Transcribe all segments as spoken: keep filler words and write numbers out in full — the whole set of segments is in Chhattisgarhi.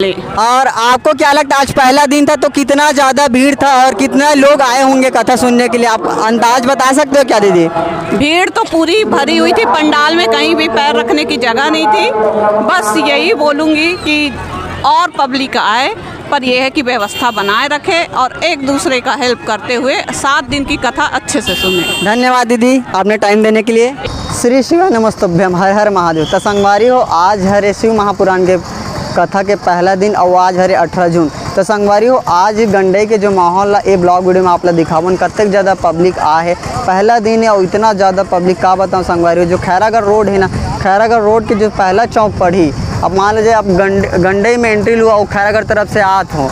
ले। और आपको क्या लगता है, आज पहला दिन था तो कितना ज़्यादा भीड़ था और कितना लोग आए होंगे कथा सुनने के लिए, आप अंदाज बता सकते हो क्या दीदी? भीड़ तो पूरी भरी हुई थी, पंडाल में कहीं भी पैर रखने की जगह नहीं थी। बस यही बोलूँगी कि और पब्लिक आए, पर यह है कि व्यवस्था बनाए रखे और एक दूसरे का हेल्प करते हुए सात दिन की कथा अच्छे से सुने। धन्यवाद दीदी, आपने टाइम देने के लिए। श्री शिवाय नमस्तुभ्यम, हर हर महादेव। त संगवारी हो, आज हरे शिव महापुराण के कथा के पहला दिन अउ आज हरे अठारह जून। त संगवारी हो, आज गंडई के जो माहौल ला ए ब्लॉग वीडियो में आप ला दिखावन, कतेक ज्यादा पब्लिक आ हे। पहला दिन हे अउ इतना ज्यादा पब्लिक का बताऊं संगवारी हो, जो खैरागढ़ रोड हे ना, खैरागढ़ रोड के जो पहला चौक पड़ही, अब मान लीजिए आप गंड-, गंडई में एंट्री लुआ अउ खैरागढ़ तरफ से आत हो,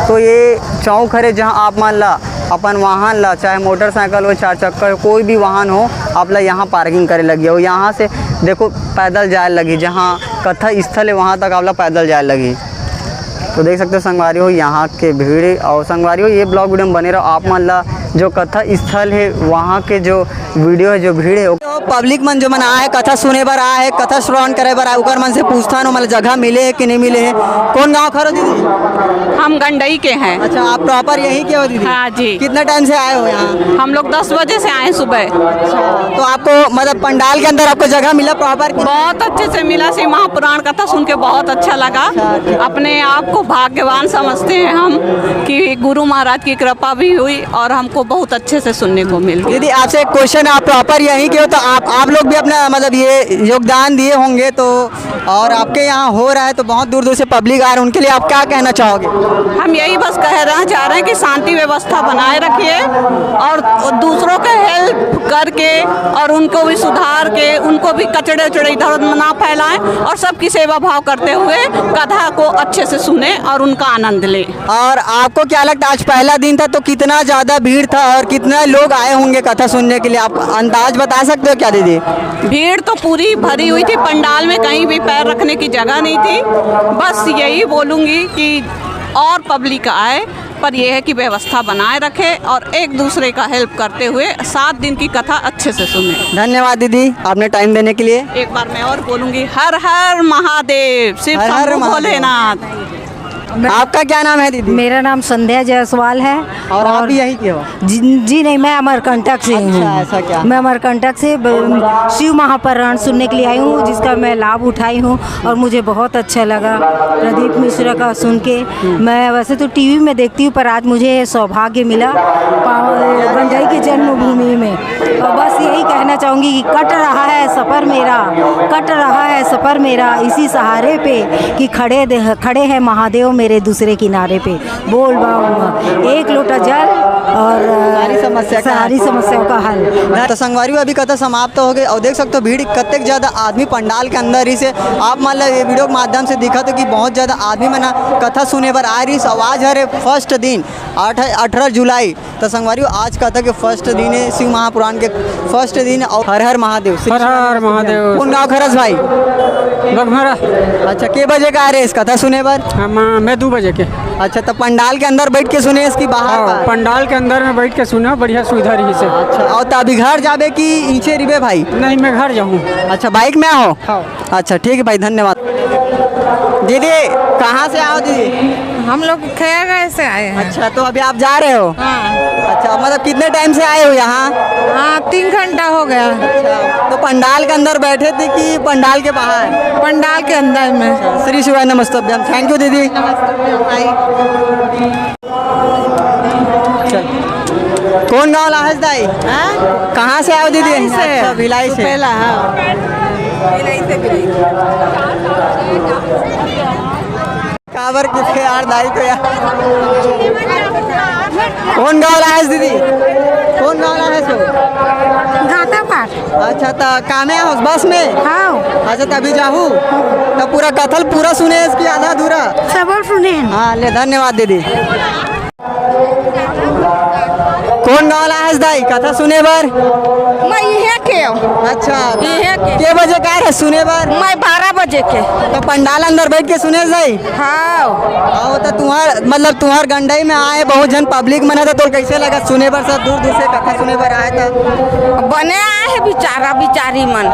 तो ये चौक हरे जहाँ आप मन ला अपन वाहन ला, चाहे मोटरसाइकिल हो, चार चक्का हो, कोई भी वाहन हो, आप ला यहाँ पार्किंग करे लगी हो। यहाँ से देखो पैदल जाए लगी, जहाँ कथा स्थल है वहाँ तक आप ला पैदल जाए लगी। तो देख सकते हो संगवारी हो यहाँ के भीड़। और संगवारी हो, ये ब्लॉग वीडियो में बने रहो, आप मन ला जो कथा स्थल है वहाँ के जो वीडियो है, जो भीड़ है, तो पब्लिक मन जो मन आए, कथा सुने बर आए, कथा श्रवण करे बर आए, ओकर मन से पूछथन, ओमन ला जगह मिले है कि नहीं मिले है। कौन गाँव खरो दीदी? हम गंडई के हैं। अच्छा, आप प्रॉपर यहीं के हो दीदी? हाँ जी। कितना टाइम से आए हो यहाँ? हम लोग दस बजे से आए सुबह। अच्छा, तो आपको मतलब पंडाल के अंदर आपको जगह मिला प्रॉपर? बहुत अच्छे से मिला, श्री महापुराण कथा सुन के बहुत अच्छा लगा। अच्छा, अच्छा। अपने आप को भाग्यवान समझते हैं हम कि गुरु महाराज की कृपा भी हुई और हमको बहुत अच्छे से सुनने को मिल गया। दीदी, आपसे एक क्वेश्चन, आप प्रॉपर यहीं के हो, तो आप आप लोग भी अपना मतलब ये योगदान दिए होंगे, तो और आपके यहाँ हो रहा है तो बहुत दूर दूर से पब्लिक आ रही है, उनके लिए आप क्या कहना चाहोगे? हम यही बस कहना चाह रहे हैं कि शांति व्यवस्था बनाए रखिए और दूसरों के हेल्प करके और उनको भी सुधार के, उनको भी कचड़े उचड़े इधर उधर ना फैलाएं और सबकी सेवा भाव करते हुए कथा को अच्छे से सुने और उनका आनंद लें। और आपको क्या लगता है, आज पहला दिन था तो कितना ज्यादा भीड़ था और कितना लोग आए होंगे कथा सुनने के लिए, आप अंदाज बता सकते हो क्या दीदी? भीड़ तो पूरी भरी हुई थी, पंडाल में कहीं भी पैर रखने की जगह नहीं थी। बस यही बोलूँगी कि और पब्लिक आए, पर यह है कि व्यवस्था बनाए रखे और एक दूसरे का हेल्प करते हुए सात दिन की कथा अच्छे से सुने। धन्यवाद दीदी, आपने टाइम देने के लिए। एक बार मैं और बोलूँगी, हर हर महादेव, शिव हर हर शंभू महादेव। भोलेनाथ। आपका क्या नाम है दीदी? मेरा नाम संध्या जायसवाल है। और आप भी यहीं के हो? जी, जी नहीं, मैं अमरकंटक से ही हूँ। अच्छा, ऐसा क्या? मैं अमरकंटक से ब-, शिव महापुराण सुनने के लिए आई हूँ, जिसका मैं लाभ उठाई हूँ और मुझे बहुत अच्छा लगा प्रदीप मिश्रा का सुन के। मैं वैसे तो टीवी में देखती हूँ, पर आज मुझे ये सौभाग्य मिला पा-, गंडई की जन्मभूमि में। और बस यही कहना चाहूँगी कि कट रहा है सफ़र मेरा, कट रहा है सफ़र मेरा इसी सहारे पे, कि खड़े दे-, खड़े हैं महादेव मेरे दूसरे किनारे पे। बोल बम, एक लोटा जल और सारी समस्या का सारी समस्याओं का हल। तो संगवारी हो, अभी कथा समाप्त हो गई और देख सकते हो भीड़ कतेक ज्यादा आदमी पंडाल के अंदर ही से आप मान लो ये वीडियो के माध्यम से दिखा तो कि बहुत ज्यादा आदमी मन कथा सुने बर आ रही। और आज हरे फर्स्ट दिन, आठ अठारह जुलाई। तो संगवारी हो, आज कथा के फर्स्ट दिन है, शिव महापुराण के फर्स्ट दिन। और हर हर महादेव, श्री हर हर महादेव। कौन गाँव खरस भाई? बघमरा। अच्छा, के बजे का आ रहे इस कथा सुने बर? हम, मैं दू बजे के। अच्छा, तो पंडाल के अंदर बैठ के सुने इसकी बाहर हाँ, बाहर? पंडाल के अंदर में बैठ के सुने, बढ़िया सुविधा रही से। अच्छा, और तो अभी घर जाबे कि इचे रिबे भाई? नहीं, मैं घर जाऊँ। अच्छा, बाइक में आओ? हाँ। अच्छा, ठीक है भाई, धन्यवाद। दीदी, कहाँ से आओ दीदी? हम लोग खैरागढ़ से आए हैं। अच्छा, तो अभी आप जा रहे हो? हाँ। अच्छा, मतलब कितने टाइम से आए हो यहाँ? हाँ, तीन घंटा हो गया। अच्छा, तो पंडाल के अंदर बैठे थे कि पंडाल के बाहर? पंडाल के अंदर में। श्री शिवाय नमस्तुभ्यम। थैंक यू दीदी। नमस्ते भाई। चल। कौन गाँव ला हस दाई? हाँ? कहाँ से आओ दीदी? भिलाई से। अच्छा, भिलाई से। पहला, हाँ। काबर किथे यार दाई तो यार। कौन गाँव ला हस दीदी? कौन गाँव ला हस हो? घाटापार। अच्छा, त कामे आओ बस में? हाँ। अच्छा, तभी जाहू? त पूरा कथा ल पूरा सुने हस कि आधा अधूरा? सबल सुने हन। हाँ, ले, धन्यवाद दीदी। कौन गाँव ला हस दाई कथा सुने बर? मैं इहे के हूँ। अच्छा, इहे के। के बजे का रहे सुने बर? मैं बारह बजे के। तो पंडाल अंदर बैठ के सुने हस दाई? हाँ। अउ त तुंहर, मतलब, तुंहर गंडई में आए बहुत झन पब्लिक मन ह, त तोर कइसे लगा सुने बर, सब दूर दूर से कथा सुने बर आए त? बने आए हे बिचारा बिचारी मन,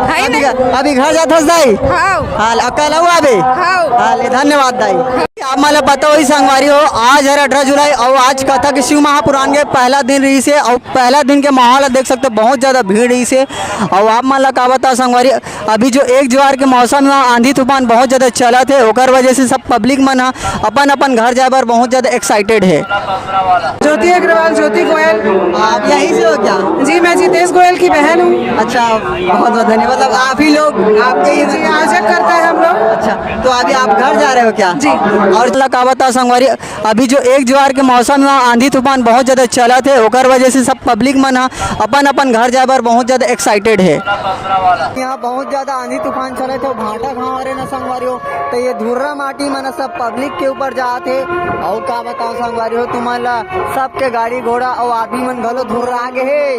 है अभी ना? घ-, अभी घर जात हस दाई? हव। हाँ, अकेला हुआ अभी? हव। हाँ, ले, धन्यवाद दाई। आप मन ल पता होही संगवारी हो, आज हर अठारह जुलाई अउ आज कथा के शिव महापुराण के पहला दिन रहिस हे अउ पहला दिन के माहौल ल देख सकते हो, बहुत ज्यादा भीड़ रहिस हे। अउ आप मन ल का बताओ संगवारी, अभी जो एक जुआर के मौसम में आंधी तूफान बहुत ज्यादा चलत हे, ओकर वजह से सब पब्लिक मन ह अपन अपन घर जाए बर बहुत ज्यादा एक्साइटेड हे। ज्योति अग्रवाल, ज्योति गोयल। आप यहीं से हो क्या? जी, मैं जितेश गोयल की बहन हूँ। अच्छा, बहुत बहुत धन्यवाद। मतलब आप ही लोग, आपके ही जी, आयोजक करता है हम लोग। अच्छा, तो अभी आप घर जा रहे हो क्या? जी। अउ ल का बताओ संगवारी, अभी जो एक जुआर के मौसम में आंधी तूफान बहुत ज्यादा चलत हे, ओकर वजह से सब पब्लिक मन ह अपन अपन घर जाए बर बहुत ज्यादा एक्साइटेड हे। यहाँ बहुत ज्यादा आंधी तूफान चलत हे, भाटा गांव हरे ना संगवारी हो, तो ये धुर्रा माटी मन सब पब्लिक के ऊपर जात हे। अउ का बताओ संगवारी हो तुमन ला, सबके गाड़ी घोड़ा अउ आदमी मन घलो धुर्रा गे हे,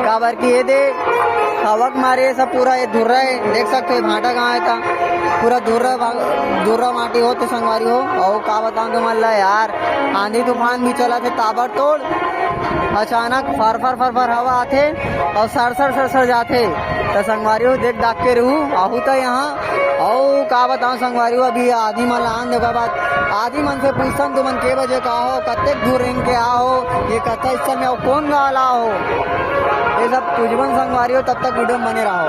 काबर कि ये दे हवा के मारे सब पूरा ये धुर्रा हे, देख सकते हो भाटा गांव हे ता पूरा धुर्रा भा-, धुर्रा माटी होत हे संगवारी हो। अउ का बताओ तुमन ला यार, आंधी तूफान भी चलत हे ताबड़तोड़, अचानक फर फर फर फर हवा आथे अउ सर सर सर सर जाथे। त संगवारी हो देख दाख के रहू, आहू त यहाँ। अउ का बताओ संगवारी हो, अभी आदमी मन ला आन दे, ओकर बाद आदमी मन से पूछथन, तुमन के बजे का हो, कतेक दूर रेंग के आ हो, ये कथा स्थल में अउ कौन गाँव ला हो, ये सब पूछबन संगवारी हो। तब तक वीडियो में बने रहो।